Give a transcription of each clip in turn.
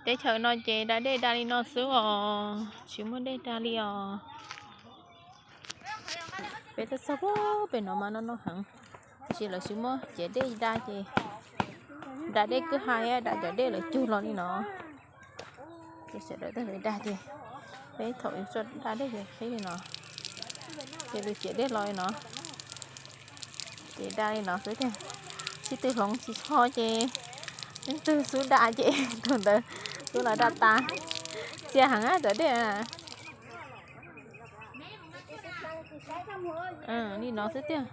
Teb chaws no ces da dej da li no xwb os, tsis muaj dej da li os. Peb tuaj txog pem no mas no no heev, tab sis lawv tsis muaj ciav dej da ces da dej kwj ha, da cov dej lawv cug los li no. Ces sawv daws tuaj da ces peb thaum yuav tso da dej ces qhib li no, ces lawv ciav dej los li no. Ces da li no xwb tiag, sib tw hloov tsis txhob ces leej twg xub da ces tus ntawd xub los da tas. Txias heev cov dej. Li no xwb tiag.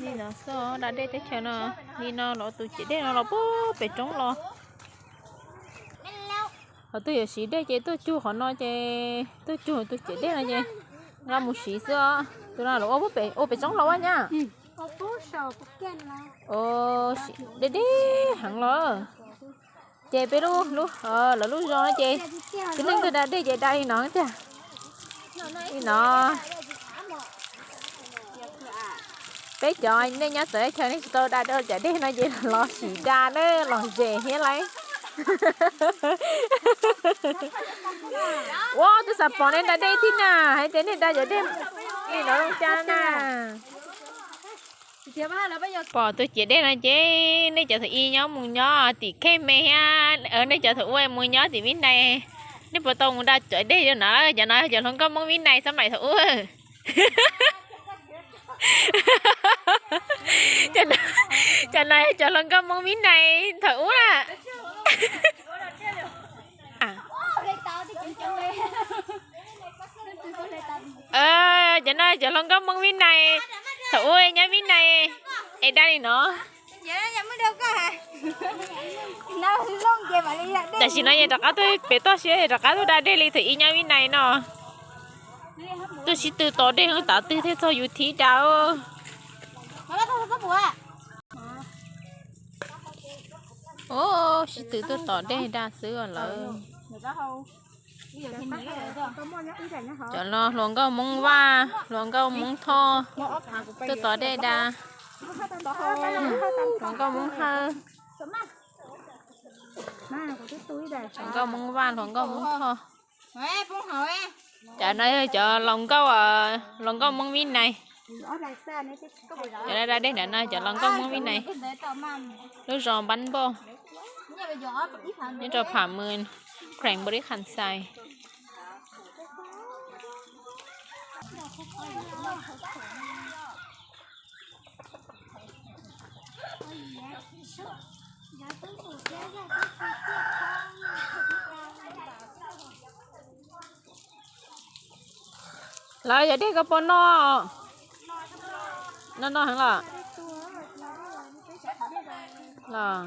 Li no xwb, da dej teb chaws no, li no los tus ciav dej no los puag pem roob los. Qhov twg yuav siv dej ces tuaj cug qhov no ces tuaj cug tus ciav dej no ces nqa mus siv xwb os. Tus no lawv ua pem roob los ua nyab. Deb deb heev los. Ces peb lub, lub, lawv lub zos no ces tib neeg twg da dej ces da li no tiag. Li no. Peb cov nej nyob txawv chaw nej tsis tau da cov dej no ces los sim da na, los zem thiab lauj. Ua, twb xav pom nej da dej thiab na, hais tias nej da cov dej li no zoo cas na. Pom tus ciav dej no ces nej cov thaum ub nyob mus nyob tim Khej Me thiab, nej cov thaum ub mus nyob tim Vib Nais, nej puas tau mus da cov dej no? Cov no cov hluas nkauj Hmoob Vib Nais xab maim thaum ub. Cov no cov hluas nkauj Hmoob Vib Nais thaum ub na. Cov no cov hluas nkauj Hmoob Vib Nais thaum ub nyob Vib Nais es da li no. Tam sim no es rov qab tuaj pem toj siab es rov qab tuaj da dej li thaum ub nyob Vib Nais no. Tuaj sib tw tos dej tav twg thiaj txog yus thib da. Sib tw tuaj tos dej da xwb os lawm. Cov no hluas nkauj Hmoob Vaj, hluas nkauj Hmoob Thoj, tuaj tos dej da. Hluas nkauj Hmoob Hawj, hluas nkauj Hmoob Vaj, hluas nkauj Hmoob Thoj. Cov no yog cov hluas nkauj, hluas nkauj Hmoob Vib Nais. Cov da dej ntawm no cov hluas nkauj Hmoob Vib Nais, lub zos Npab Npauj, nyob rau Pham Mws, Kheem Npau Lis Kham Xais. Lawv yog dej koj puas noj? Noj noj heev los? Los.